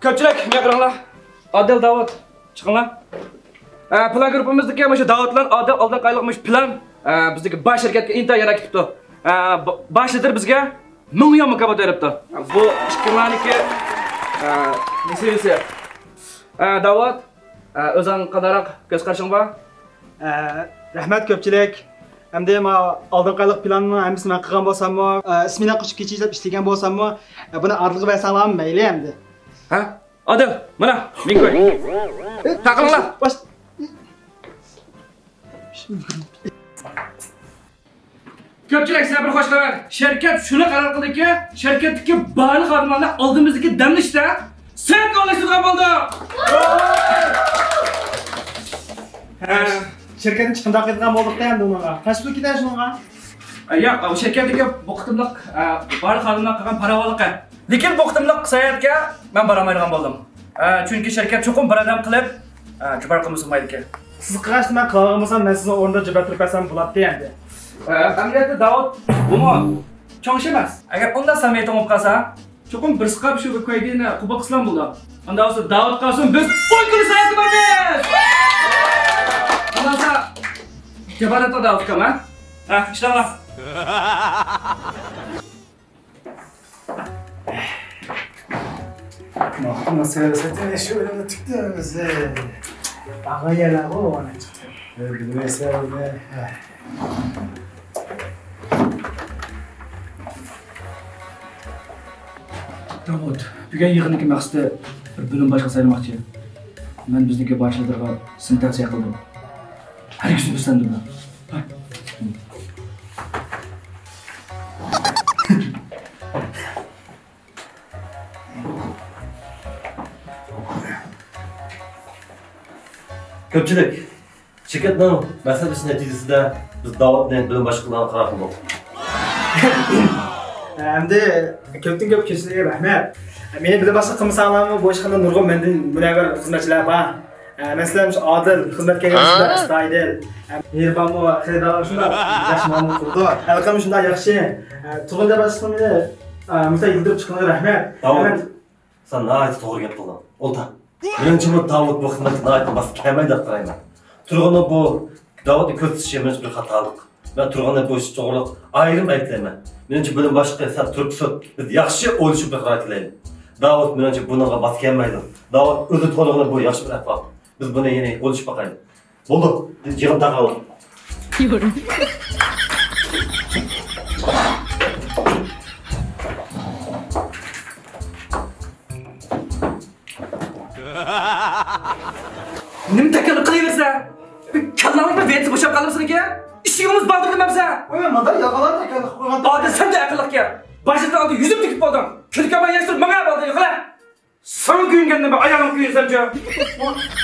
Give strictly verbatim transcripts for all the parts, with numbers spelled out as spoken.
كۆپچىلىك، مېنى قاراڭلار. ئادىل، داۋۇت، چىقىڭلار. ئە، پىلان گۇرۇپپىمىزدىكى مۇشۇ داۋۇت بىلەن ئادىل ئالدىنقى ئايلىق مۇشۇ پىلان، ئە، بىزدىكى باش شىركەتكە ئىنتايىن ياراپ كېتىپتۇ. ئە، ب-، باش لىدىر بىزگە مىڭ يۈەن مۇكاپات بېرىپتۇ. بۇ ئىككىڭلارنىڭكى، ئە، نېسىۋىسى. ئە، داۋۇت، ئە، ئۆزۈڭ قانداقراق كۆز قارىشىڭ بار؟ ئە، رەھمەت كۆپچىلىك. ئەمدى ما ئالدىنقى ئايلىق پىلاننىڭ ھەممىسىنى مەن قىلغان بولساممۇ، ئە، ئىسمېنا قوشۇپ كېچە ئىشلەپ ئىشلىگەن بولساممۇ، ئە، بۇنى ئارىلىغا بەرسەڭلارمۇ مەيلى ئەمدى. ھە؟ ئادىل، مانا، مېنى كۆر. تاقىلىڭلار. باش- كۆپچىلىك، سىلەر بىر خوش خەۋەر. شىركەت شۇنى قارار قىلدىكى، شىركەتتىكى بارلىق خادىملارنى ئالدىمىزدىكى دەم ئېلىشتا سىرتقا ئورۇنلاشتۇرغان بولدۇق. ھە، شىركەتنى چىقىمدار قىلىدىغان بولدۇق-دە ئەمدى ئۇنىڭغا. قانچە پۇل كېتەر شۇنىڭغا؟ ئە، ياق، ئۇ شىركەتتىكى بۇ قېتىملىق، ئە، بارلىق خادىملار قىلغان پاراۋانلىقى. لېكىن بۇ قېتىملىق ساياھەتكە مەن بارالمايدىغان بولدۇم. ئە، چۈنكى شىركەت چوقۇم بىر ئادەم قىلىپ، ئە، جۇبار قىلمىسا بولمايدىكەن. سىز قىلغاچ مەن قىلالىغان بولسام، مەن سىزنىڭ ئورنىدا جۇبار تۇرۇپ بەرسەم بولاتتى ئەمدى. ئە، ئەمەلىيەتتە داۋۇت بۇمۇ چوڭ ئىش ئەمەس. ئەگەر ئۇنداق سەمىمىي توڭۇپ قالسا، چوقۇم بىرسى قاپ شۇ بىر كويدىنى قوبۇل قىلسىلا بولىدۇ. ئانداق بولسا داۋۇت قالسۇن، بىز ئون كۈنلۈك ساياھەتكە بارىمىز. ئۇنداق بولسا جاپالاتتا داۋۇت ئۇكام، ھە؟ ھە، ئىشلەڭلار. ماختىمىز سىياسەتنى شۇ ئۆيدە تىكتىمىز. باغا يەرلەر بۇ ئۇنى چىقتى. بىلمەيسەن ئۇنى. داۋۇت، بۈگۈن يىغىندىكى مەقسىتى بىر بۆلۈم باشلىقى سايلىماقچى. مەن بىزنىڭكى باش لىدىرغا سېنى تەۋسىيە قىلدىم. ھەرگىز ئۈنسەندىم. كۆپچىلىك، شىركەتنىڭ مەسلىھەتلىشىش نەتىجىسىدە بىز داۋۇتنى بۆلۈم باشلىقى قىلىدىغان قارار قىلدۇق. ئەمدى كۆپتىن كۆپ كۆپچىلىككە رەھمەت. مېنى بۆلۈم باشلىقى قىلمىساڭلارمۇ بۇ ئىشخانىدا نۇرغۇن مەندىن مۇنەۋۋەر خىزمەتچىلەر بار. ئە، مەسىلەن، مۇشۇ ئادىل خىزمەتكە كەلگەن شۇنداق ئەستايىدىل. ئە، مېھرىبانمۇ، خېرىدارلار شۇنداق ياخشى مۇئامىلە قىلىدۇ. ئەلقەم شۇنداق ياخشى. ئە، تۇرغۇن دەپ ئاشلىقىم مېنى، ئە، مۇشۇنداق يۈگۈرۈپ چىققىنىغا رەھمەت. داۋۇت، سەن ناھايىتى توغرا گەپ قىلدىڭ. ئولتۇر. مېنىڭچە بۇ داۋۇت بۇ خىزمەتكە ناھايىتى ماس كەلمەيدۇ دەپ قارايمەن. تۇرغۇننىڭ بۇ داۋۇتنى كۆرسىتىشى مېنىڭچە بىر خاتالىق. مەن تۇرغۇننى بۇ ئىش توغرۇلۇق ئايرىم ئەيىبلەيمەن. مېنىڭچە بۆلۈم باشلىقى سەن تۇرۇپ تۇر. بىز ياخشى ئويلىشىپ بىر قارار كېلەيلى. داۋۇت مېنىڭچە بۇنىڭغا ماس كەلمەيدۇ. داۋۇت ئۆزى تولۇقىنى بۇ ياخشى بىر ئەھۋال. بىز بۇنى يەنە ئويلىشىپ باقايلى. بولدى، يىغىن تاقاۋۇر. نېمە تەكەللۇپ قىلىۋېرىسەن؟ كاللاڭنى بىر ۋېنتى بوشاپ قالدىم سېنىڭكى. ئىشىكىڭىز بالدۇر دېمەمسەن؟ ۋاي، مانا ياغىلار تەكەللۇپ قىلغان. ئادەم سەندە ئەقىللىق گەپ. باشلىقنىڭ ئالدىدا يۈزۈپ تېگىپ بولدۇڭ. كۈلكە باياشتۇر ماڭا بالدۇر يىغىلا. ساڭا كۆيۈنگەندىن بىر ئايالىڭ كۆيۈنسەمچۇ؟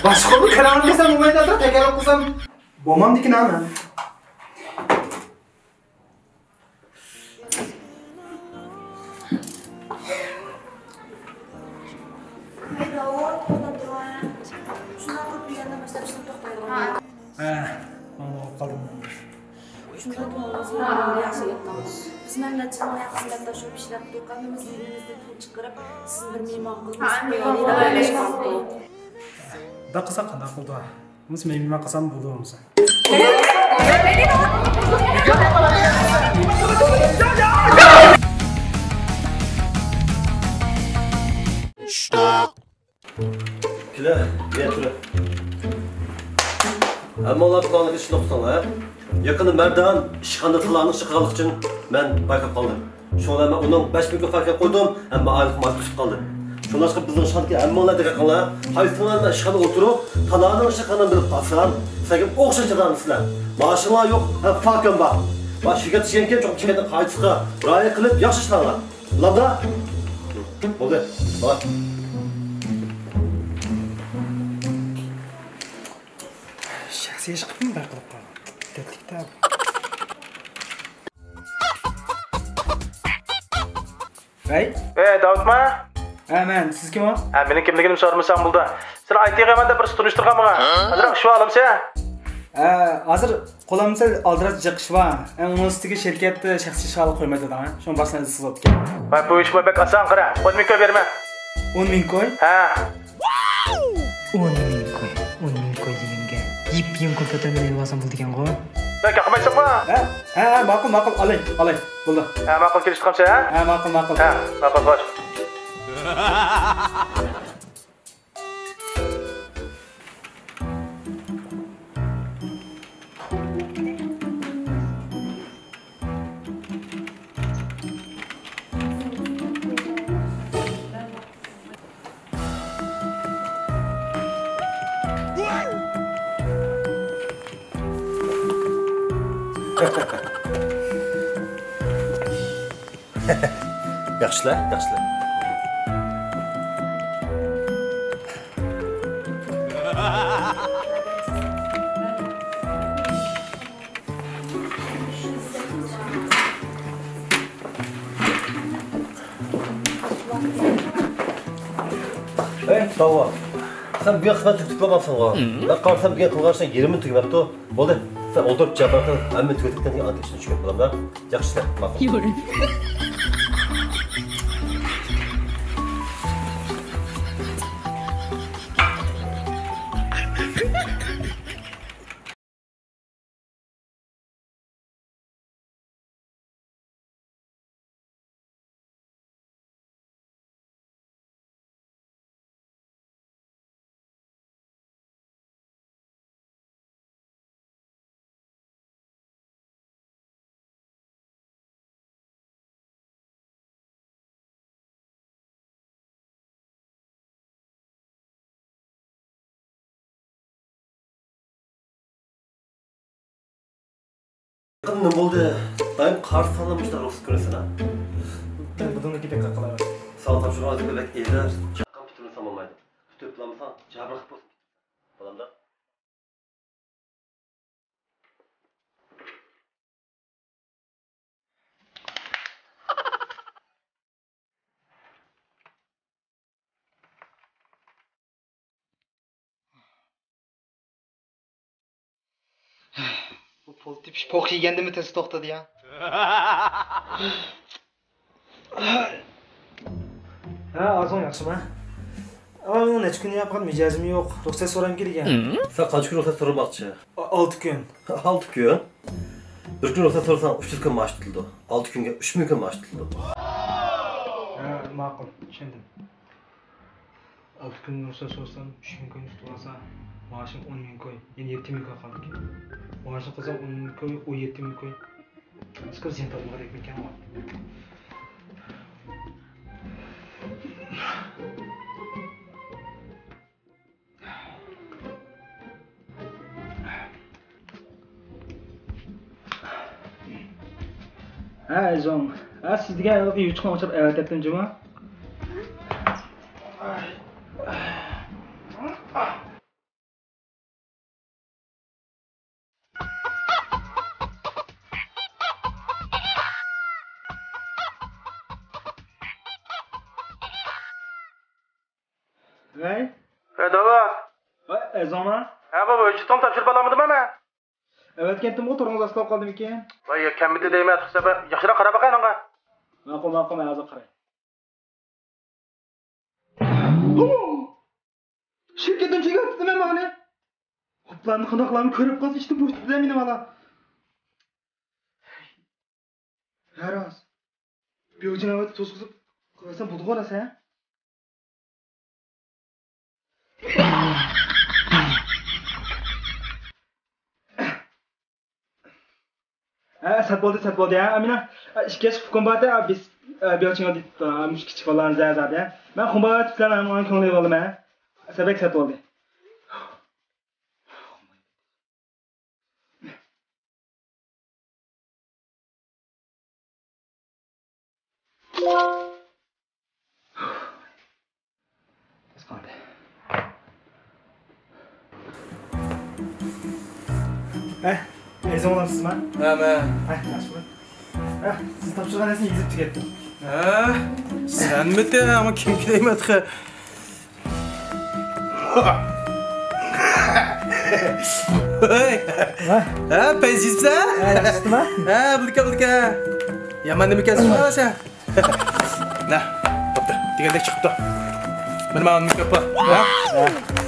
باشقا بىر كالاڭنى دېسەم بولمايدۇ، تەكەللۇپ قىلسام بولمامدىكىن ھە مەن. ھە، ماڭا بولۇپ قالدىم. شۇنداق بولغىنىڭىزغا ياخشى ئېيتتىڭىز. بىز مەن نەچچە يىلدىن بۇيان خىزمەتداش بولۇپ ئىشلەپ تۇرغان، ئۆزىمىزدىن پۇل چىقىرىپ، سىزنى بىر مېھمان قىلىمىز، قويايلى دەپ ئويلاشقانتۇق. ئۇنداق قىلساق قانداق بولىدۇ؟ بولمىسا مېنى مېھمان قىلسام بولىدۇ بولمىسا. كېلە، بۇيا تۇرۇڭ. ھەممىڭلار پىلانلىق ئىشنى توختىتىڭلار، ھە؟ يېقىندا مەردان ئىشخانىدا تالانىڭ ئىشى قىلغانلىقى ئۈچۈن مەن بايقاپ قالدىم. شۇڭا مەن ئۇنىڭ بەش مىڭ كوي فاكىر قويدۇم، ئەمما ئايلىق مائاش ئۈزۈپ قالدىم. شۇڭلاشقا بىزنىڭ ئىشخانىدىكى ھەممىڭلار دىققەت قىلىڭلار، قايسىڭلار مەن ئىشخانىدا ئولتۇرۇپ، تالانىڭ ئىشى قىلغانلىقىنى بىلىپ قالسام، سىلەرگە ئوخشاش جازانى سىلەر. مائاشىڭلار يوق، ھەم فاكىم بار. مائاش شىركەتتە ئىشلىگەنكەن، چوقۇم شىركەتنىڭ قائىدىسىغا رىئايە قىلىپ ياخشى ئىشلەڭلار. بولدى. بار. شەخسىي ئىش قىلىپمۇ بىر قىلىپ قالغان. دەتلىكتە. ۋەي. ئەي، داۋۇتما؟ ھە، مەن. سىز كىم ئۇ؟ ھە، مېنىڭ كىملىكىمنى سورىمىساڭ بولىدۇ. سېنى ئايتىغان دەپ بىرسى تونۇشتۇرغان ماڭا. ئازراق ئىش بار ئالامسەن؟ ھە، ھازىر قولۇمدا سەل ئالدىراش جىق ئىش بار. ئۇنىڭ ئۈستىگە شىركەتتە شەخسىي ئىش ھالى قويمايدۇ دەڭ. شۇڭا باشلىنىسىز بوپتىكەن. ۋاي، بۇ ئىشمۇ بەك ئاسان، قارا. ئون مىڭ كوي بېرىمەن. ئون مىڭ كوي؟ ھە. ئون مىڭ كوي، ئون مىڭ كوي دېگەنگە يېپيېڭى كومپيۇتېرنى ئېلىۋالسام بولىدىكەنغۇ؟ ھە، ھە، ھە، ماقۇل، ماقۇل، ئالاي، ئالاي، بولدى. ھە، ماقۇل، كېلىشتۇق ئەمسە، ھە؟ ھە، ماقۇل، ماقۇل. ھە، ماقۇل، خوش. ياخشىلا، ياخشىلا. ئەي، تاۋا. سەن بۈگۈن خىزمەت تۈگىتىپ بولمامسەنغۇ؟ مەن قارىسام، بۈگۈن قىلغان ئىشىڭ يېرىمىنى تۈگىمەپتۇ. بولدى، سەن ئولتۇرۇپ جاپا قىل، ھەممە تۈگىتىپ كەتكەن ئاندىن كېيىن چۈشۈپ بولامدا. ياخشى ئىشلە، ماقۇل. يورۇ. نېمە بولدى؟ دائىم قارىساڭلا مۇشۇنداق رۇخسەت كۆرىسەن ھە؟ بۇنىڭدىكى دىققەت قىلاۋەر. ساڭا تاپشۇرغان ئادەمگە بەك ئېغىر، چاققان پۈتۈنلىسەڭ بولمايدۇ. پۈتۈپ بولمىساڭ جابىر قىلىپ بولسۇن. بولامدا؟ بۇ پۇل تېپىش پوق يېگەندىمۇ تېز توختىدى يا. ھە، ئازۇڭ ياخشىمۇ؟ ئاۋۇ نەچچە كۈن ياپقان مىجەزىم يوق. رۇخسەت سورايمۇ كېلىگەن. سەن قانچە كۈن رۇخسەت سورىماقچى؟ ئا-، ئالتە كۈن. ئالتە كۈن؟ بىر كۈن رۇخسەت سورىساڭ ئۈچ يۈز كۈن مائاش تۆلىنىدۇ. ئالتە كۈنگە ئۈچ مىڭ كۈن مائاش تۆلىنىدۇ. ھە، ماقۇل، چۈشەندىم. ئالتە كۈن رۇخسەت سورىسام، ئۈچ مىڭ كوي تۇتۇۋالسا، مائاشىم ئون مىڭ كوي، يەنى يەتتە مىڭ كوي قالىدىكەن. مائاشنى قىلسام، ئون مىڭ كوي، ئۇ يەتتە مىڭ كوي. ئىسكا زىيان تارتمىغان گېرەكمىكەن ئۇ؟ ھە، ئەزىزىم. ھە، سىز دېگەن ھېلىقى يوچۇقنى ئوڭشاپ ئەۋەتەتتىم جۇمۇ. ۋەي. ھە، داۋا. ۋەي، ئەزىزىڭما؟ ھە، بابا، ھۆججىتىڭنى تاپشۇرۇپ ئالالمىدىممۇ مەن؟ ئەۋەتكەنتىمغۇ، تورىڭىز ئاستىلاپ قالدىمىكىن؟ ۋاي، يا كەممىدى دەيمەن، تۇرسا بەر. ياخشىراق قاراپ باقاي ئاناڭغا. ماقۇل، ماقۇل، مەن ھازىر قاراي. شىركەتتىن چېكىۋەتتىم مەن ماڭا. قوپلارنى قانداقلارمۇ كۆرۈپ قالسا، ئىشتىن بوشىتىپ بىلەمدىمەن مانا. ھە راست. بىيۇجىڭ ئەۋەتىپ توسقۇزۇپ قويسام بولىدىغۇ راست ھە؟ ھە، سەت بولدى، سەت بولدى، ھە، ئامىنە. ئىككى ياش ئۇكام بار، ھە، بىز، ھە، بىيۇجىڭ دەپ، ھە، مۇشۇ كىچىك بالىلارنى زە، زادى، ھە. مەن خۇمبا ئەۋەتىپ سىلەرنىڭ كۆڭلىگە ئالدىم، ھە. سەبەك سەت بولدى. تاس قالدى. ھە، ئەزىز ئوغلۇم سىزما؟ ھە، مەن. ھە، ياخشى بولۇڭ. ھە، سىز تاپشۇرغان نەرسىنى يېزىپ تۈگەتتىم. ھە؟ سەنمىتى؟ ئەمما كىم كېلەيمەن تېخى؟ ھەي! ھە؟ ھە، پەيزى يېزىپسەن؟ ھە، ياخشىسىما؟ ھە، بىلدىكەن، بىلدىكەن. يامان نېمىكەنسىز سەن؟ نە، بوپتۇ، دېگەندەك چىقىپتۇ. مانا ماڭا مۇكاپات. ھە؟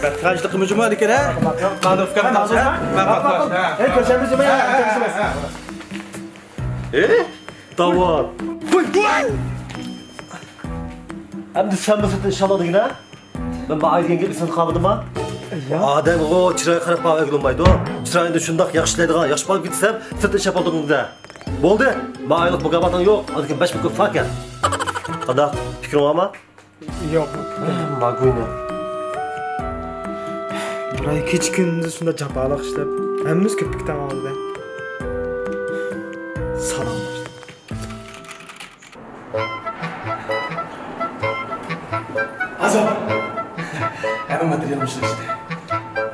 بەك تىرىشلىقىمىز جۇما ئىكەن، ھە؟ ماڭا مۇكاپات ھازىر، ھە؟ ماڭا مۇكاپات. ھە. ئەي، كۆرسەممىز جۇما، ھە، ھە، كۆرسەممىز. ئە؟ داۋان. ھوي! ئەمدى سەن بىر سىرتتا ئىشلەۋاتىدىغىنە؟ مەن بۇ ئاي دېگەن گەپنى سىنىپ قالمىدىمما؟ يا. ئادەمگە چىرايغا قاراپ باھا بەرگىلى بولمايدۇ. چىرايىڭدا شۇنداق ياخشى ئىشلەيدىغان، ياخشى باھا بېرىپ كەتسەم، سىرتتا ئىشلەپ بولدۇڭ-دە. بولدى. ماڭا ئايلىق مۇكاپاتىڭ يوق. ئادىكىم بەش مىڭ كوي فاكە. قانداق؟ پىكرىڭ بارمۇ؟ يوق. ماگۇينى. بىر ئاي كېچە كۈندۈز شۇنداق جاپالىق ئىشلەپ، ھەممىمىز كۆپۈپ كېتەمىز ئالدىدا. سالام. ئازاب. ھەممە ماتېرىيال مۇشۇ ئىشتە.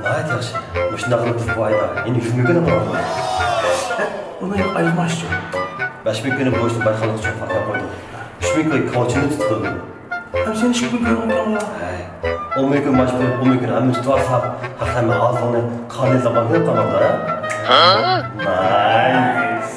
ناھايىتى ياخشى. مۇشۇنداق قىلىپ بىز بۇ ئايدا يەنە يۈز مىڭ كوينى قىلىۋالدۇق. ئۇنى ئايرىماشچۇ. بەش مىڭ كوينى بويىچە بارخانلىق ئۈچۈن خاتىرە قويدۇق. ئۈچ مىڭ كوي كاۋچىنى تۇتۇۋالدۇق. ھەم سەن ئىش كۆرۈپ قالغانلا. ھەي، ئون مىڭ كوي ماش بېرىپ، ئون مىڭ كوينى ھەممىمىز تۇتۇۋالساق، ھەق ھەممە ئاغزىڭنى قانىيىز زامان كېلىپ قالمامدا، ھە؟ ھە؟ نايس.